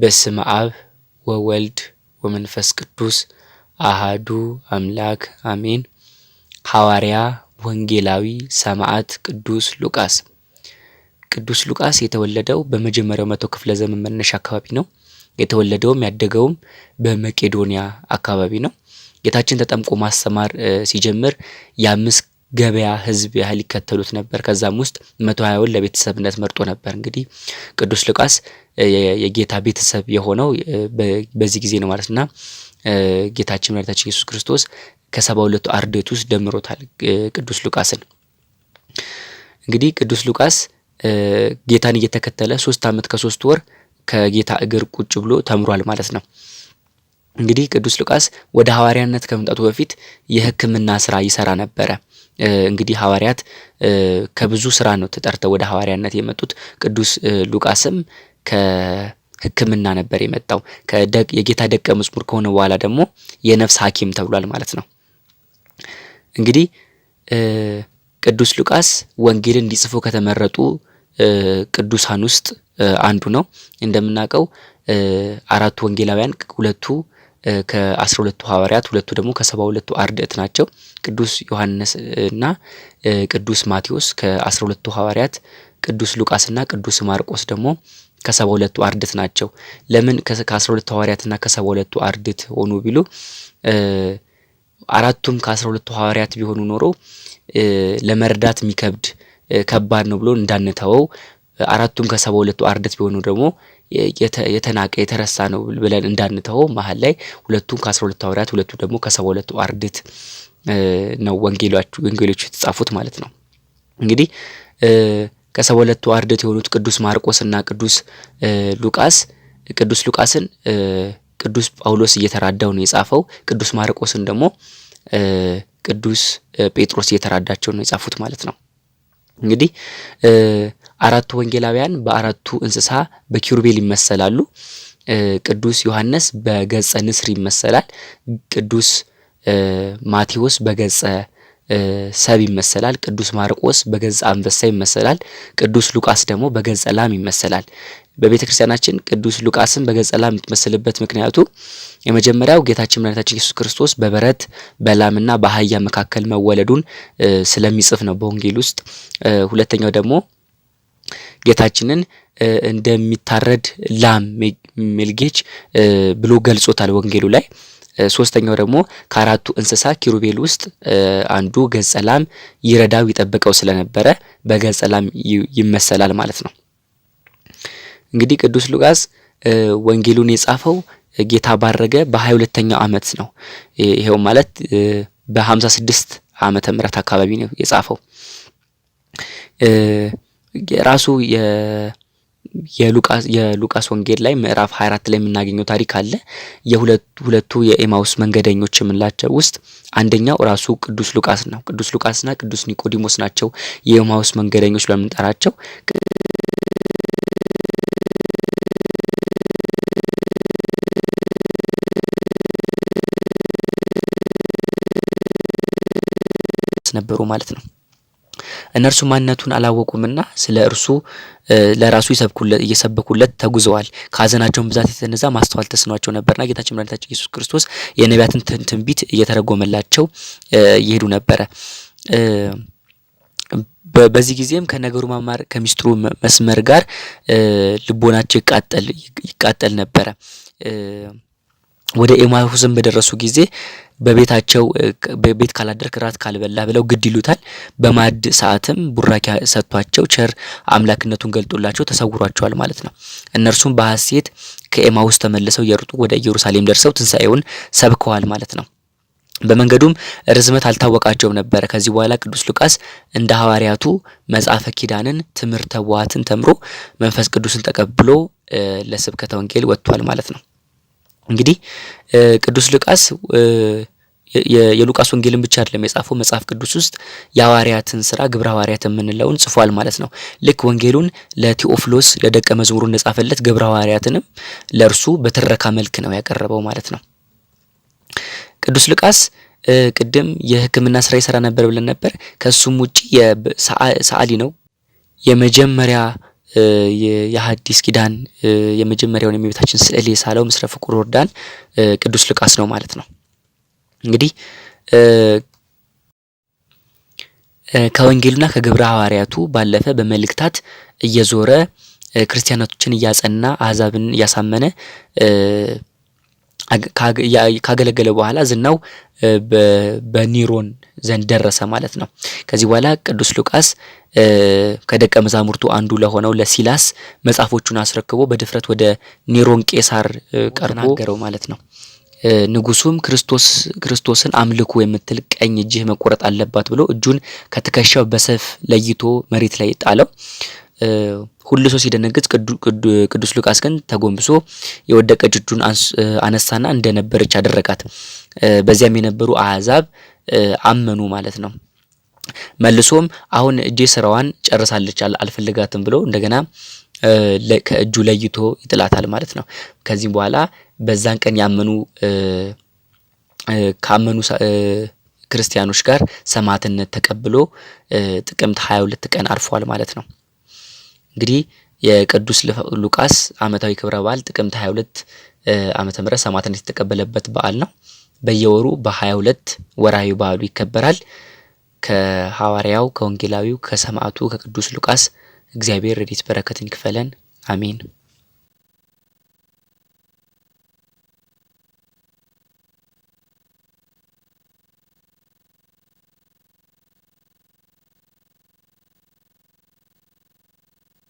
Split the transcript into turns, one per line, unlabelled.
በስመ አብ ወወልድ ወመንፈስ ቅዱስ አሃዱ አምላክ አሜን። ሐዋርያ ወንጌላዊ ሰማዕት ቅዱስ ሉቃስ። ቅዱስ ሉቃስ የተወለደው በመጀመሪያው መቶ ክፍለ ዘመን መነሻ አካባቢ ነው። የተወለደውም ያደገውም በመቄዶንያ አካባቢ ነው። ጌታችን ተጠምቆ ማስተማር ሲጀምር የ5 ገበያ ሕዝብ ያህል ይከተሉት ነበር። ከዛም ውስጥ 120ውን ለቤተሰብነት መርጦ ነበር። እንግዲህ ቅዱስ ሉቃስ የጌታ ቤተሰብ የሆነው በዚህ ጊዜ ነው ማለት እና ጌታችን መድኃኒታችን ኢየሱስ ክርስቶስ ከ72ቱ አርድእት ውስጥ ደምሮታል ቅዱስ ሉቃስን። እንግዲህ ቅዱስ ሉቃስ ጌታን እየተከተለ 3 ዓመት ከ3 ወር ከጌታ እግር ቁጭ ብሎ ተምሯል ማለት ነው። እንግዲህ ቅዱስ ሉቃስ ወደ ሐዋርያነት ከመምጣቱ በፊት የሕክምና ስራ ይሰራ ነበረ። እንግዲህ ሐዋርያት ከብዙ ስራ ነው ተጠርተው ወደ ሐዋርያነት የመጡት። ቅዱስ ሉቃስም ከሕክምና ነበር የመጣው። የጌታ ደቀ መዝሙር ከሆነ በኋላ ደግሞ የነፍስ ሐኪም ተብሏል ማለት ነው። እንግዲህ ቅዱስ ሉቃስ ወንጌልን እንዲጽፉ ከተመረጡ ቅዱሳን ውስጥ አንዱ ነው። እንደምናውቀው አራቱ ወንጌላውያን ሁለቱ ከ12ቱ ሐዋርያት ሁለቱ ደግሞ ከ72ቱ አርድእት ናቸው። ቅዱስ ዮሐንስ እና ቅዱስ ማቴዎስ ከ12ቱ ሐዋርያት፣ ቅዱስ ሉቃስ እና ቅዱስ ማርቆስ ደግሞ ከ72ቱ አርድእት ናቸው። ለምን ከ12ቱ ሐዋርያትና ከ72ቱ አርድእት ሆኑ ቢሉ አራቱም ከ12ቱ ሐዋርያት ቢሆኑ ኖሮ ለመርዳት የሚከብድ ከባድ ነው ብሎ እንዳንተወው፣ አራቱም ከ72ቱ አርድእት ቢሆኑ ደግሞ የተናቀ የተረሳ ነው ብለን እንዳንተወው መሀል ላይ ሁለቱም ከ12ቱ ሐዋርያት ሁለቱ ደግሞ ከ72ቱ አርድእት ነው ወንጌሎቹ የተጻፉት ማለት ነው። እንግዲህ ከ72ቱ አርድእት የሆኑት ቅዱስ ማርቆስ እና ቅዱስ ሉቃስ ቅዱስ ሉቃስን ቅዱስ ጳውሎስ እየተራዳው ነው የጻፈው። ቅዱስ ማርቆስን ደግሞ ቅዱስ ጴጥሮስ እየተራዳቸው ነው የጻፉት ማለት ነው። እንግዲህ አራቱ ወንጌላውያን በአራቱ እንስሳ በኪሩቤል ይመሰላሉ። ቅዱስ ዮሐንስ በገጸ ንስር ይመሰላል። ቅዱስ ማቴዎስ በገጸ ሰብ ይመሰላል። ቅዱስ ማርቆስ በገጸ አንበሳ ይመሰላል። ቅዱስ ሉቃስ ደግሞ በገጸ ላም ይመሰላል። በቤተ ክርስቲያናችን ቅዱስ ሉቃስን በገጸ ላም የምትመስልበት ምክንያቱ የመጀመሪያው ጌታችን መድኃኒታችን ኢየሱስ ክርስቶስ በበረት በላምና በአህያ መካከል መወለዱን ስለሚጽፍ ነው በወንጌል ውስጥ። ሁለተኛው ደግሞ ጌታችንን እንደሚታረድ ላም ሜልጌች ብሎ ገልጾታል ወንጌሉ ላይ። ሶስተኛው ደግሞ ከአራቱ እንስሳ ኪሩቤል ውስጥ አንዱ ገጸ ላም ይረዳው ይጠብቀው ስለነበረ በገጸ ላም ይመሰላል ማለት ነው። እንግዲህ ቅዱስ ሉቃስ ወንጌሉን የጻፈው ጌታ ባረገ በ22ኛው ዓመት ነው። ይሄው ማለት በ56 ዓመተ ምህረት አካባቢ ነው የጻፈው። ራሱ የሉቃስ ወንጌል ላይ ምዕራፍ 24 ላይ የምናገኘው ታሪክ አለ። የሁለቱ የኤማውስ መንገደኞች የምንላቸው ውስጥ አንደኛው ራሱ ቅዱስ ሉቃስ ነው። ቅዱስ ሉቃስና ቅዱስ ኒቆዲሞስ ናቸው የኤማውስ መንገደኞች በምንጠራቸው። ነበሩ ማለት ነው። እነርሱ ማንነቱን አላወቁምና ስለ እርሱ ለራሱ እየሰበኩለት ተጉዘዋል። ከሀዘናቸውን ብዛት የተነሳ ማስተዋል ተስኗቸው ነበርና ጌታችን መድኃኒታችን ኢየሱስ ክርስቶስ የነቢያትን ትንቢት እየተረጎመላቸው ይሄዱ ነበረ። በዚህ ጊዜም ከነገሩ ማማር ከሚስጥሩ መስመር ጋር ልቦናቸው ይቃጠል ነበረ። ወደ ኤማሁስም በደረሱ ጊዜ በቤታቸው ቤት ካላደርክ ራት ካልበላ ብለው ግድ ይሉታል። በማዕድ ሰዓትም ቡራኪ ሰጥቷቸው ቸር አምላክነቱን ገልጦላቸው ተሰውሯቸዋል ማለት ነው። እነርሱም በሐሴት ከኤማሁስ ተመልሰው እየሮጡ ወደ ኢየሩሳሌም ደርሰው ትንሣኤውን ሰብከዋል ማለት ነው። በመንገዱም ርዝመት አልታወቃቸውም ነበረ። ከዚህ በኋላ ቅዱስ ሉቃስ እንደ ሐዋርያቱ መጽሐፈ ኪዳንን ትምህርተ ኅቡዓትን ተምሮ መንፈስ ቅዱስን ተቀብሎ ለስብከተ ወንጌል ወጥቷል ማለት ነው። እንግዲህ ቅዱስ ሉቃስ የሉቃስ ወንጌልን ብቻ አይደለም የጻፈው፣ መጽሐፍ ቅዱስ ውስጥ የሐዋርያትን ስራ ግብረ ሐዋርያት የምንለውን ጽፏል ማለት ነው። ልክ ወንጌሉን ለቴዎፍሎስ ለደቀ መዝሙሩ እንደጻፈለት ግብረ ሐዋርያትንም ለእርሱ በትረካ መልክ ነው ያቀረበው ማለት ነው። ቅዱስ ሉቃስ ቅድም የሕክምና ስራ ይሰራ ነበር ብለን ነበር። ከሱም ውጪ ሰዓሊ ነው። የመጀመሪያ የሐዲስ ኪዳን የመጀመሪያውን የእመቤታችን ስዕል የሳለው ምስለ ፍቁር ወርዳን ቅዱስ ሉቃስ ነው ማለት ነው። እንግዲህ ከወንጌሉና ከግብረ ሐዋርያቱ ባለፈ በመልእክታት እየዞረ ክርስቲያናቶችን እያጸና አሕዛብን እያሳመነ ካገለገለ በኋላ ዝናው በኒሮን ዘንድ ደረሰ ማለት ነው። ከዚህ በኋላ ቅዱስ ሉቃስ ከደቀ መዛሙርቱ አንዱ ለሆነው ለሲላስ መጽሐፎቹን አስረክቦ በድፍረት ወደ ኒሮን ቄሳር ቀርቦ ተናገረው ማለት ነው። ንጉሱም ክርስቶስን አምልኩ የምትል ቀኝ እጅህ መቆረጥ አለባት ብሎ እጁን ከትከሻው በሰይፍ ለይቶ መሬት ላይ ጣለው። ሁሉ ሰው ሲደነግጥ ቅዱስ ሉቃስ ግን ተጎንብሶ የወደቀች እጁን አነሳና እንደነበረች አደረጋት። በዚያም የነበሩ አሕዛብ አመኑ ማለት ነው። መልሶም አሁን እጄ ስራዋን ጨርሳለች አልፈልጋትም ብሎ እንደገና ከእጁ ለይቶ ይጥላታል ማለት ነው። ከዚህም በኋላ በዛን ቀን ያመኑ ካመኑ ክርስቲያኖች ጋር ሰማዕትነት ተቀብሎ ጥቅምት 22 ቀን አርፏል ማለት ነው። እንግዲህ የቅዱስ ሉቃስ ዓመታዊ ክብረ በዓል ጥቅምት 22 ዓመተ ምህረት ሰማዕትነት የተቀበለበት በዓል ነው። በየወሩ በ22 ወርሃዊ በዓሉ ይከበራል። ከሐዋርያው ከወንጌላዊው ከሰማዕቱ ከቅዱስ ሉቃስ እግዚአብሔር ረድኤት በረከትን ይክፈለን። አሜን።